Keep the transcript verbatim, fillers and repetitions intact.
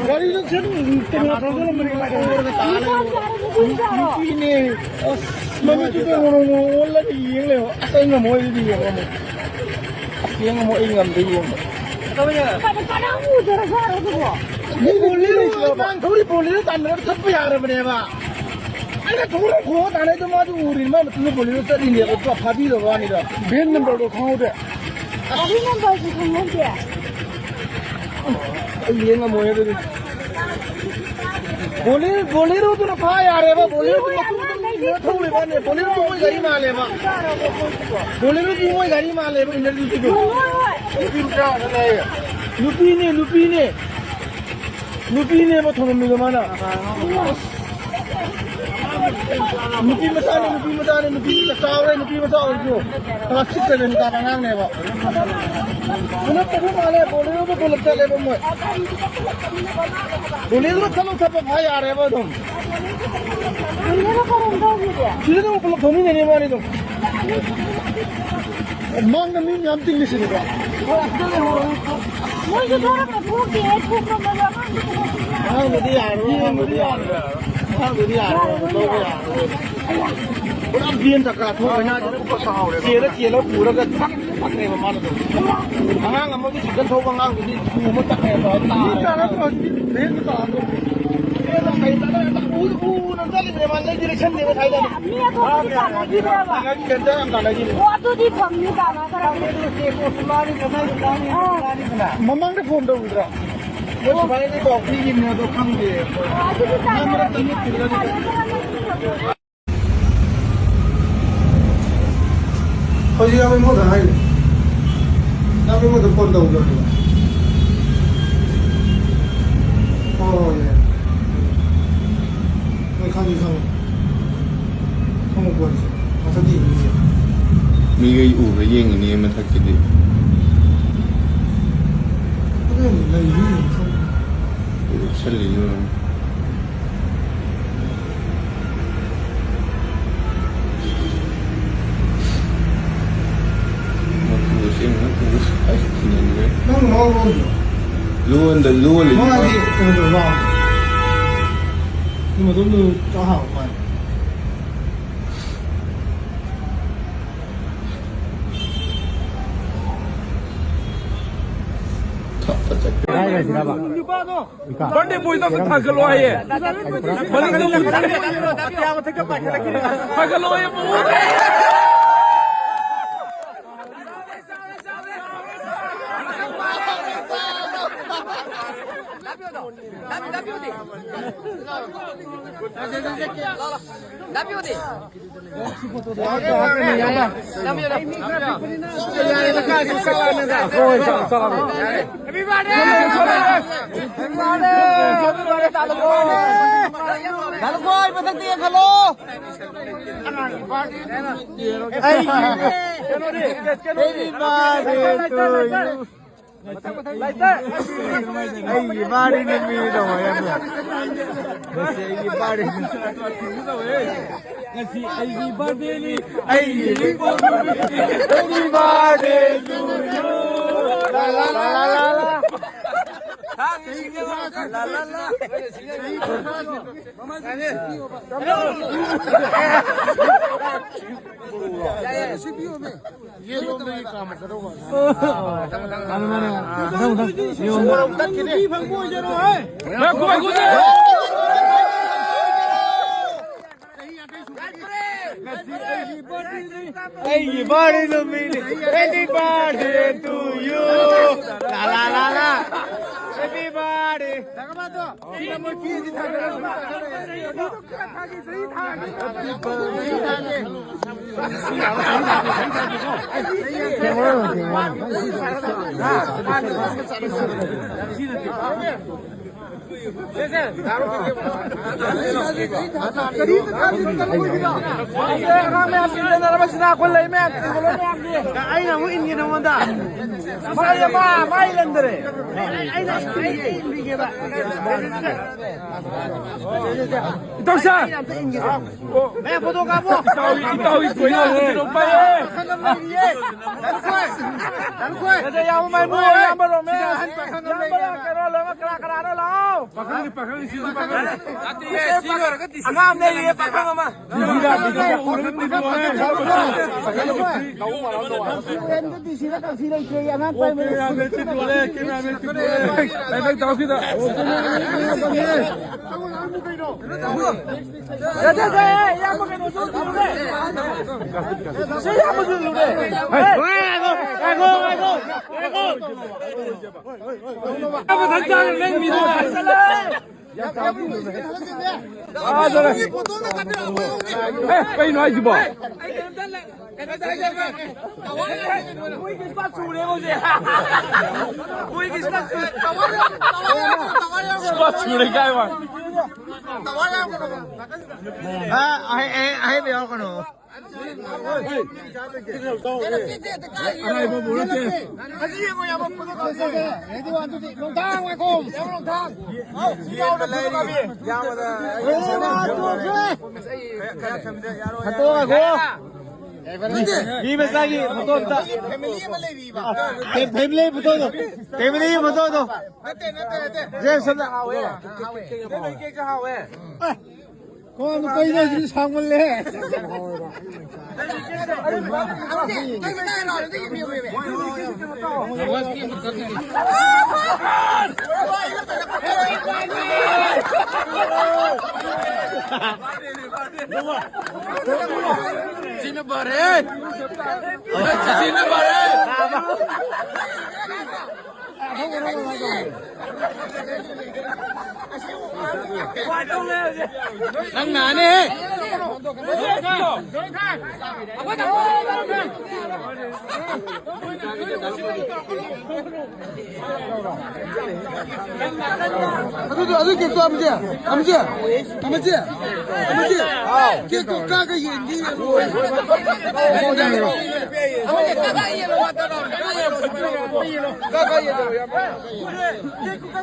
ꯒꯥꯔꯤꯗꯣ ꯁꯨꯝ ꯀꯩꯅꯣ ꯊꯧꯖꯤꯜꯂꯝꯕꯅꯤ, ꯅꯨꯄꯤꯅꯦ꯫ ꯑꯁ, ꯃꯃꯤꯠꯇꯨꯗ ꯉꯣꯔꯣꯡ ꯉꯣꯔꯣꯡ ꯑꯣꯜꯂꯒ ꯌꯦꯡ ꯂꯩꯕ꯫ ꯑꯁ, ꯑꯩ ꯉꯝꯃꯣꯏ ꯑꯗꯨꯗꯤ ꯌꯦꯡꯕ ꯑꯃꯨꯛ꯫ ꯑꯁ, ꯌꯦꯡ ꯉꯝꯃꯣꯏ, ꯑꯩ ꯉꯝꯗꯦ ꯌꯦꯡꯕ꯫ ꯀꯅꯥ ꯎꯗꯔꯖꯥꯠꯅꯣ ꯑꯗꯨꯕꯣ? ꯃꯤ ꯕꯣꯂꯦꯔꯣ, ꯃꯥꯡ ꯊꯧꯔꯤ ꯕꯣꯂꯦꯔꯣ ꯇꯥꯟꯅꯔꯒ ꯊꯠꯄ ꯌꯥꯔꯕꯅꯦꯕ꯫ ꯑꯩꯅ ꯊꯧꯔ ꯈꯣꯡꯉ ꯇꯥꯟꯅꯩꯗꯣ ꯃꯥꯗꯤ ꯎꯔꯤꯅꯤ, ꯃꯥ ꯃꯇꯨꯡꯗ ꯕꯣꯂꯦꯔꯣ ꯆꯠꯂꯤꯅꯦꯕ, ꯄꯨꯔꯥ ꯐꯥꯕꯤꯔꯕ ꯋꯥꯅꯤꯗ꯫ ꯚꯦꯟ ꯅꯝꯕꯔꯗꯣ ꯈꯪꯍꯧꯗꯦ꯫ ꯒꯥꯔꯤ ꯅꯝꯕꯔꯁꯨ ꯈꯪꯍꯧꯗꯦ꯫ ꯑꯩ ꯌꯦꯡ ꯉꯝꯃꯣꯏ ꯑꯗꯨꯗꯤ꯫ ꯕꯣꯂꯦꯔꯣ, ꯕꯣꯂꯦꯔꯣꯗꯨꯅ ꯐꯥ ꯌꯥꯔꯦꯕ, ꯕꯣꯂꯦꯔꯣꯗꯨ ꯃꯇꯨꯡꯗ ꯊꯧꯔꯤꯕꯅꯦ, ꯕꯣꯂꯦꯔꯣꯗꯨ ꯃꯣꯏ ꯒꯥꯔꯤ ꯃꯥꯜꯂꯦꯕ꯫ ꯕꯣꯂꯦꯔꯣꯗꯨ ꯃꯣꯏ ꯒꯥꯔꯤ ꯃꯥꯜꯂꯦꯕ, ꯏꯅꯔꯖꯤꯇꯤꯗꯣ꯫ ꯅꯨꯄꯤ ꯃꯆꯥ ꯉꯥꯛꯇ ꯂꯩꯌꯦ꯫ ꯅꯨꯄꯤꯅꯦ, ꯅꯨꯄꯤꯅꯦ꯫ ꯅꯨꯄꯤꯅꯦꯕ ꯊꯣꯡꯉꯝꯃꯤꯗꯣ ꯃꯥꯅ꯫ ꯅꯨꯄꯤ ꯃꯆꯥꯅꯤ, ꯅꯨꯄꯤ ꯃꯆꯥꯅꯤ, ꯅꯨꯄꯤ ꯃꯆꯥ ꯆꯥꯎꯔꯦ, ꯅꯨꯄꯤ ꯃꯆꯥ ꯑꯣꯏꯔꯁꯨ꯫ ꯀ꯭ꯂꯥꯁ ꯁꯤꯛꯁ ꯁꯚꯦꯟ ꯀꯥꯕ ꯑꯉꯥꯡꯅꯦꯕ꯫ ꯄꯨꯂꯞ ꯇꯧꯕ ꯃꯥꯜꯂꯦ, ꯕꯣꯂꯦꯔꯣꯗ ꯄꯨꯂꯞ ꯆꯠꯂꯦꯕ ꯃꯣꯏ꯫ ꯕꯣꯂꯦꯔꯣ ꯊꯠꯂꯧ ꯊꯠꯄ ꯐꯥ ꯌꯥꯔꯦꯕ ꯑꯗꯨꯝ꯫ ꯕꯣꯂꯦꯔꯣ ꯀꯔꯝ ꯇꯧꯈꯤꯒꯦ? ꯁꯤꯗ ꯑꯗꯨꯝ ꯄꯨꯂꯞ ꯊꯧꯃꯤꯟꯅꯩꯅꯦ ꯃꯥꯅꯤ ꯑꯗꯨꯝ꯫ ꯃꯥꯡꯗ ꯃꯤ ꯃꯌꯥꯝ ꯇꯤꯡꯉꯤꯁꯤꯅꯦꯀꯣ꯫ ꯃꯣꯏꯁꯨ ꯊꯣꯔꯛꯄ ꯊꯣꯛꯇꯦ, ꯊꯣꯛꯄ ꯃꯔꯛ ꯑꯉꯥꯡꯗꯨ ꯊꯣꯛꯇꯦ꯫ ꯑꯉꯥꯡꯗꯨꯗꯤ ꯌꯥꯔꯣꯏ, ꯑꯉꯥꯡꯗꯨꯗꯤ ꯌꯥꯔꯣꯏ꯫ ꯑꯉꯥꯡꯗꯨꯗꯤ ꯌꯥꯔꯣꯏ, ꯂꯧꯕ ꯌꯥꯔꯣꯏ꯫ ꯄꯨꯔꯥ ꯚꯦꯟ ꯆꯀꯥ ꯊꯣꯛꯑ ꯃꯥꯗꯤ ꯆꯦꯜꯂ ꯆꯦꯜꯂ ꯄꯨꯔꯒ ꯇꯛ ꯇꯛꯅꯦꯕ ꯃꯥꯅ ꯇꯧꯔꯤꯁꯦ꯫ ꯑꯉꯥꯡ ꯑꯃꯒꯤ ꯁꯥꯏꯀꯜ ꯊꯧꯕ ꯑꯉꯥꯡꯗꯨꯗꯤ ꯁꯨ ꯑꯃ ꯇꯛꯅꯦꯕ ꯇꯥꯔꯦ꯫ ꯃꯤ ꯇꯔꯥ ꯇꯔꯥ ꯚꯦꯟꯗ ꯇꯥꯔꯝꯗꯧ꯫ ꯚꯦꯟꯗ ꯀꯩ ꯇꯛꯅ ꯎ ꯎꯅ ꯆꯠꯂꯤꯕꯅꯦ ꯃꯥ ꯂꯩꯗꯤ ꯂꯩꯁꯟꯗꯦꯕ ꯁ꯭ꯋꯥꯏꯗ꯫ ꯃꯤ ꯑꯇꯣꯞꯄꯗꯤ ꯇꯥꯟꯅꯈꯤꯕ꯭ꯔꯕ? ꯇꯥꯟꯅꯈꯤ, ꯁꯦꯟꯇꯔ ꯌꯥꯝ ꯇꯥꯟꯅꯈꯤꯕꯅꯦ꯫ ꯑꯣ, ꯑꯗꯨꯗꯤ ꯐꯪꯅꯤ ꯇꯥꯟꯅꯈ꯭ꯔꯕꯅꯤ꯫ ꯑꯥ꯫ ꯃꯃꯥꯡꯗ ꯐꯣꯟ ꯇꯧꯈꯤꯗ꯭ꯔꯣ? ꯃꯣꯏ ꯁꯨꯃꯥꯏꯅ ꯄꯥꯎ ꯄꯤꯈꯤꯕꯅꯦ, ꯑꯗꯣ ꯈꯪꯗꯦ꯫ ꯑꯣ, ꯑꯗꯨꯗꯤ ꯃꯔꯛ ꯃꯔꯛꯇ ꯃꯤ ꯇꯥꯟꯅꯈ꯭ꯔꯕꯅꯤ꯫ ꯄꯨꯜꯂꯒ ꯇꯥꯟꯅꯈ꯭ꯔꯕꯅꯤ꯫ ꯍꯧꯖꯤꯛ ꯌꯥꯝ ꯏꯃꯣꯗ ꯍꯥꯏꯔꯤ꯫ ꯌꯥꯝ ꯏꯃꯣꯗ ꯐꯣꯟ ꯇꯧꯗꯧꯔꯤꯕ꯫ ꯍꯣꯏ, ꯍꯣꯏ, ꯌꯥꯏ꯫ ꯍꯣꯏ, ꯈꯪꯉꯤ, ꯈꯪꯉꯤ꯫ ꯈꯪꯉꯤ ꯄꯣꯠꯁꯦ꯫ ꯃꯊꯛꯇ ꯌꯦꯡꯉꯤꯁꯦ꯫ ꯃꯤꯈꯩ ꯎꯕ꯭ꯔꯥ ꯌꯦꯡꯉꯤꯅꯦ ꯃꯊꯛꯀꯤꯗꯤ꯫ ꯑꯗꯨ ꯂꯩꯔꯤ ꯈꯪꯉꯤ꯫ ꯎꯞꯁꯜꯂꯤꯅꯦ꯫ ꯂꯣꯟꯗ ꯂꯣꯜꯂꯤꯗꯤ ꯃꯥꯗꯤ ꯀꯩꯅꯣꯗꯣ ꯔꯥꯎꯟ꯫ ꯑꯗꯨ ꯃꯇꯨꯡꯗ ꯆꯥꯛ ꯍꯥꯎꯕ ꯃꯥꯜꯂꯦ꯫ ꯕꯔꯗꯦ ꯕꯣꯏꯗꯣ ꯑꯝꯇ ꯊꯥꯡꯒꯠꯂꯣ ꯍꯥꯏꯌꯦ꯫ ꯃꯅꯤꯡꯗ ꯊꯥꯡꯒꯠꯂꯣ ꯍꯥꯏꯌꯦ꯫ ꯗꯥ ꯂꯨꯈꯣꯏ, ꯃꯊꯛꯇ ꯌꯦꯡꯈꯠꯂꯣ꯫ ꯑꯩꯒꯤ, happy birthday to you. ꯑꯩꯒꯤ ꯕꯥꯔꯗꯦ ꯅꯨꯃꯤꯠ ꯇꯧꯕ ꯌꯥꯝꯅ꯫ ꯉꯁꯤ ꯑꯩꯒꯤ ꯕꯥꯔꯗꯦ꯫ ꯉꯁꯤ ꯑꯩꯒꯤ ꯕꯥꯔꯗꯦꯅꯤ꯫ ꯑꯩꯒꯤ ꯕꯥꯔꯗꯦ ꯅꯨꯃꯤꯠ꯫ Happy birthday to you. ꯂꯥ, ꯂꯥ, ꯂꯥ, ꯂꯥ, ꯂꯥ, ꯂꯥ꯫ ꯂꯥ, ꯂꯥ, ꯂꯥ꯫ ꯑꯩꯒꯤ ꯕꯥꯔꯗꯦ ꯅꯨꯃꯤꯠꯅꯤ꯫ Happy birthday to you. ꯂꯥ, ꯂꯥ, ꯂꯥ, ꯂꯥ꯫ Happy birthday. ꯑꯉꯥꯡ ꯃꯌꯥꯝ ꯏꯟꯖꯟꯅꯔꯕ ꯁꯤꯗ ꯑꯩꯈꯣꯏ ꯂꯩ ꯃꯌꯥꯝ ꯆꯤꯡꯈꯠꯂꯣ ꯃꯌꯥꯝꯒꯤ꯫ ꯑꯩꯅ ꯑꯃꯨꯛ ꯏꯟꯒꯦ ꯅꯉꯣꯟꯗ꯫ ꯃꯥ, ꯃꯥ, ꯃꯥ ꯏꯜꯍꯟꯗꯔꯦ꯫ ꯑꯩꯅ ꯏꯟꯕꯤꯒꯦꯕ꯫ ꯆꯧꯁꯥ! ꯑꯣ꯫ ꯃꯌꯥꯝ ꯐꯣꯇꯣ ꯀꯥꯞꯄꯣ꯫ ꯏꯇꯥꯎ, ꯏꯇꯥꯎꯒꯤ ꯀꯣꯏꯅ ꯍꯧꯖꯤꯛ ꯂꯧꯕ ꯌꯥꯏꯌꯦ꯫ ꯄꯥꯈꯪ ꯑꯃ ꯂꯩꯔꯤꯌꯦ꯫ ꯗꯥ ꯂꯨꯈꯣꯏ꯫ ꯅꯠꯇꯦ, ꯏꯌꯥꯝꯕ ꯃꯥꯏꯃꯨ, ꯏꯌꯥꯝꯕ ꯔꯣꯃꯦꯁ꯫ ꯄꯥꯈꯪ ꯑꯃ ꯏꯌꯥꯝꯕ ꯂꯩꯔꯤꯌꯦ꯫ ꯀꯩꯅꯣ, ꯂꯣꯏꯅꯃꯛ ꯀꯅꯥ ꯀꯅꯥꯅꯣ ꯂꯥꯛꯑꯣ꯫ ꯄꯥꯈꯪꯗꯤ, ꯄꯥꯈꯪꯗꯤ, ꯁꯤꯁꯨ ꯄꯥꯈꯪ꯫ ꯅꯠꯇꯦ, ꯁꯤ ꯂꯣꯏꯔꯒ ꯗꯤ ꯁꯤ ꯑꯉꯥꯡ ꯑꯃ ꯂꯩꯔꯤꯌꯦ, ꯄꯥꯈꯪ ꯑꯃ꯫ ꯗꯤ ꯁꯤꯗ ꯑꯗꯨꯗ ꯎꯔꯒ ꯇꯤꯟꯅꯧ ꯍꯥꯏ꯫ ꯗꯤ ꯁꯤꯗ ꯀꯛꯁꯤ ꯂꯩꯇ꯭ꯔꯦ, ꯑꯉꯥꯡ ꯑꯣ, ꯄꯥꯏꯕ ꯂꯩꯇ꯭ꯔꯦ꯫ ꯀꯦꯃꯦꯔꯥꯃꯦꯟ ꯇꯤꯟꯅꯧ ꯍꯥꯏ, ꯀꯦꯃꯦꯔꯥꯃꯦꯟ ꯇꯤꯟꯅꯧ ꯍꯥꯏ꯫ ꯕꯥꯏ, ꯕꯥꯏ, ꯇꯧꯁꯤꯗ꯫ ꯌꯥꯗꯦ, ꯌꯥꯗꯦ, ꯏꯌꯥꯝꯕ ꯀꯩꯅꯣꯁꯨ ꯎꯠꯂꯨꯅꯦ꯫ ꯁꯤ ꯏꯌꯥꯝꯕꯁꯨ ꯎꯠꯂꯨꯅꯦ꯫ ꯉꯥꯏꯈꯣ, ꯉꯥꯏꯈꯣ, ꯉꯥꯏꯈꯣ, ꯉꯥꯏꯈꯣ꯫ ꯏꯌꯥꯝꯕ ꯊꯟ ꯆꯥꯔꯦ, ꯅꯪ ꯃꯤꯗꯣ ꯆꯠꯂꯦ꯫ ꯑꯥ, ꯆꯠꯂꯦ꯫ ꯑꯦ, ꯀꯩꯅꯣ ꯍꯥꯏꯁꯤꯕꯣ? ꯃꯣꯏꯒꯤ ꯏꯁꯄꯥ ꯆꯨꯔꯦ ꯍꯧꯖꯤꯛ꯫ ꯃꯣꯏꯒꯤ ꯏꯁꯄꯥ ꯆꯨꯔꯦ꯫ ꯏꯁꯄꯥ ꯆꯨꯔꯦ ꯀꯥꯏ ꯋꯥ꯫ ꯑ, ꯑꯍꯩ-, ꯑꯍꯩ-, ꯑꯍꯩꯕ ꯌꯥꯎꯔꯛꯀꯅꯣ꯫ ꯑꯔꯥꯏꯕ ꯕꯣꯜ ꯅꯠꯇꯦ꯫ ꯅꯣꯡꯊꯥꯡ ꯋꯥꯏꯈꯣꯝ꯫ ꯅꯣꯡꯊꯥꯡ꯫ ꯍꯥꯇꯣꯛꯑꯒꯣ꯫ ꯃꯤ ꯃꯆꯥꯒꯤ ꯐꯣꯇꯣ ꯑꯝꯇ꯫ ꯐꯦꯃꯤꯂꯤ ꯑꯃ ꯂꯩꯔꯤꯕ꯫ ꯐꯦ-, ꯐꯦꯃꯤꯂꯤ ꯐꯣꯇꯣꯗꯣ꯫ ꯐꯦꯃꯤꯂꯤ ꯐꯣꯇꯣꯗꯣ꯫ ꯅꯠꯇꯦ, ꯅꯠꯇꯦ, ꯅꯠꯇꯦ꯫ ꯖꯦꯝꯁ ꯑꯝꯇ꯫ ꯍꯥꯎꯋꯦ꯫ ꯐꯦꯃꯤꯂꯤ ꯀꯦꯛꯁꯨ ꯍꯥꯎꯋꯦ꯫ ꯀꯣꯟ ꯀꯩꯅꯣ ꯍꯧꯖꯤꯛ ꯁꯥꯡꯃꯜꯂꯦ꯫ ꯁꯤꯅ ꯐꯔꯦ꯫ ꯁꯤꯅ ꯐꯔꯦ꯫ ꯅꯪ ꯅꯥꯅꯦ꯫ ꯑꯗꯨꯗꯣ, ꯑꯗꯨ ꯀꯦꯛꯇꯣ ꯑꯃꯁꯦ, ꯑꯃꯁꯦ, ꯑꯃꯁꯦ, ꯑꯃꯁꯦ, ꯀꯦꯛꯇꯣ ꯀꯥꯒ ꯌꯦꯟꯒꯦ ꯌꯦꯡꯉꯣ꯫ ꯀꯥꯒ ꯌꯦꯟꯒꯦ ꯌꯦꯡꯉꯣ꯫